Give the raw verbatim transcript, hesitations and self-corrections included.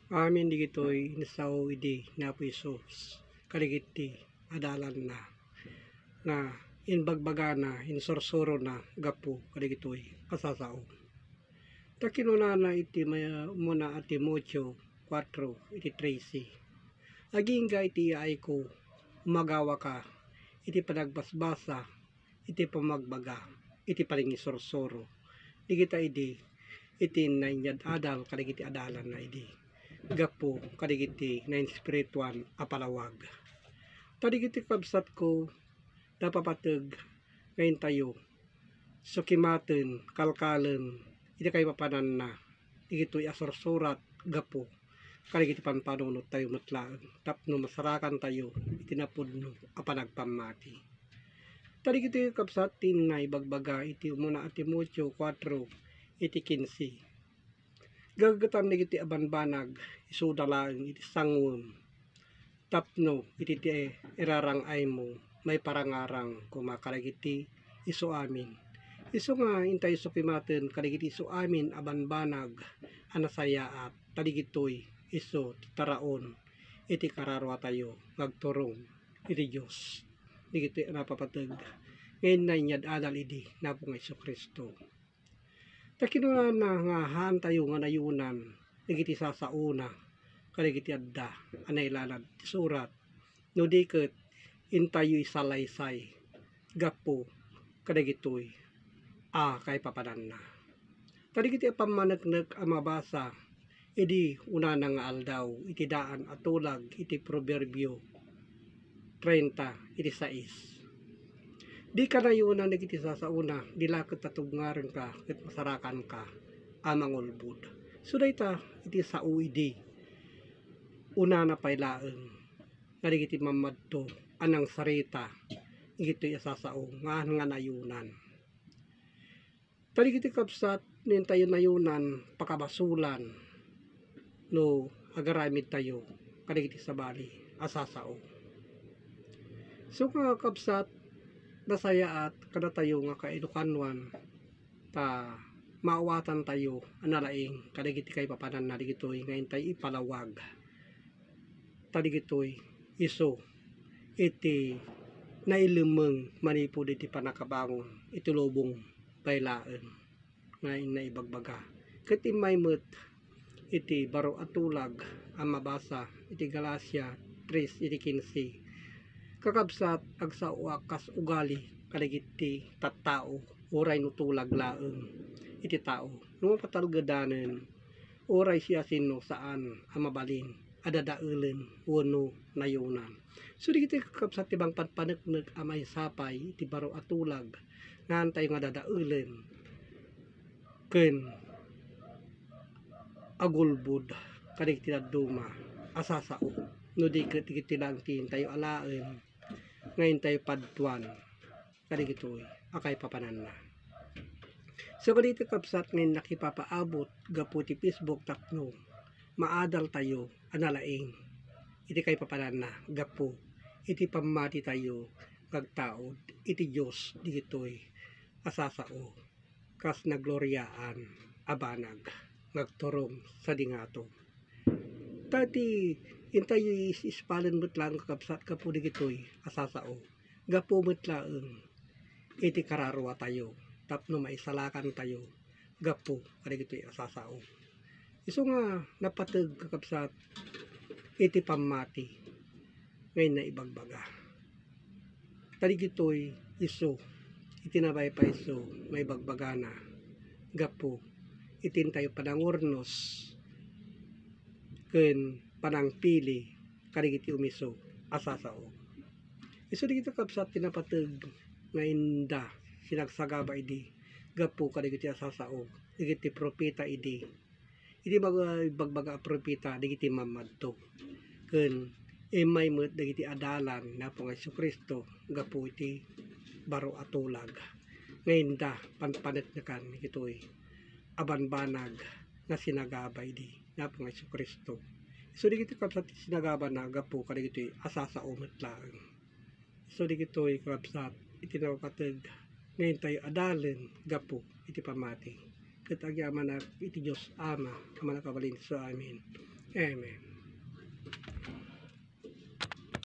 Amin digitoy ni sao idi ni Apo Jesus kadagiti adalanna nga inbagbagana, insursurona gapu kadagitoy a sasao. Ta kinunana iti may-, umuna a Timoteo kuatro iti trese, "Agingga iti yaayko, umagawaka iti panagbasbasa, iti pamagbaga, iti panangisursuro dagita idi iti nainyad-adal kadagiti adalanna idi gapu kadagiti nainspirituan a palawag." Ta dagiti kabsatko, napapateg nga intayo sukimaten, kalkalen iti kaipapananna dagitoy a sursurat gapu kadagiti pampanunottayo met laeng tapno masarakantayo iti napudno a panagpammati. Ta dagitoy kabsat ti naibagbaga iti umuna a Timoteo kuatro iti kinse, "Gagetam dagiti a banbanag, isuda laeng iti sanguem, tapno iti ti irarang-aymo maiparangarang koma kadagiti isu amin." Isu nga intayo sukimaten kadagiti isu amin a banbanag a nasayaat, ta dagitoy isu ti taraon iti kararuatayo nga agturong iti Dios. Dagitoy a napapateg nga inna inyad-adal idi napo nga Jesu-Cristo. Ta kinunana nga haantayo nga nayonan dagiti sasaona kadagiti adda a nailanad ti surat, no di ket intayo isalaysay gapu kadagitoy a kaipapananna. Ta dagiti a pammaneknek a mabasa idi unana nga aldaw iti daan a tulag iti Proverbio treinta iti sais, "Dika nayonan dagiti sasaona, di la ket tatubngarenka ket masarakanka a mangulbod." So dayta iti sao idi unana pay laeng nga dagiti mammadto a nangsarita dagitoy a sasao nga, nga nayonan. Ta dagiti kabsat, no intayo nayonan, pakabasolan no agaramidtayo kadagiti sabali a sasao. So nga kabsat, nasayaat kadatayo nga kaidukanuan ta maawatantayo a nalaing kadagiti kaipapananna dagitoy nga intayo ipalawag. Ta dagitoy isu iti nailemmeng manipud iti pannakabangon iti lubong pay laeng nga inna ibagbaga. Ket immay met iti baro a tulag a mabasa iti Galacia tres iti kinse, "Kakabsat, agsaoak kas ugali kadagiti tattao, uray no tulag laeng iti tao, no mapatalgedanen, uray siasino saan a mabalin a dadaelen wenno nayonan." So, dagiti kakabsat ti bangpanpaneknek a maisapay iti baro a tulag nga haantayo nga dadaelen ken agulbod kadagiti dadduma a sasao, no di ket dagiti laeng ti intayo alaen nga intayo padtuan kadagitoy a kaipapananna. So, kadagiti kabsat nga innak ipapaabot gapu iti Facebook tapno maadaltayo a nalaing iti kaipapananna gapu iti pammatitayo nga agtaud iti Dios dagitoy a sasao kas nagloriaan a banag nga agturong sadi ngato. Ta iti intayo is-ispalen met laeng, kakabsat, gapu dagitoy a sasao, gapu met laeng iti kararuatayo tapno maisalakantayo gapu kadagitoy a sasao. Isu nga napateg, kakabsat, iti pammati nga inna ibagbaga. Ta dagitoy isu iti napaypayso nga ibagbagana gapu iti intayo panangurnos ken panangpili kadagiti umiso a sasao. Isu dagiti kabsat ti napateg nga inda sinagsagaba idi gapu kadagiti a sasao, dagiti propeta idi. Idi mag-, ibagbaga a propeta dagiti mammadto, ken immay met dagiti adalan ni Apo nga Jesu-Cristo gapu iti baro a tulag nga inda panpaneknekan dagitoy a banbanag nga sinagaba idi ni Apo nga Jesu-Cristo. Isu dagiti kabsat ti sinagabana gapu kadagitoy a sasao met laeng. So, dagitoy, kakabsat, iti napateg nga intayo adalen gapu iti pammati. Ket agyamanak iti Dios Ama a Mannakabalin. So, amen. Amen.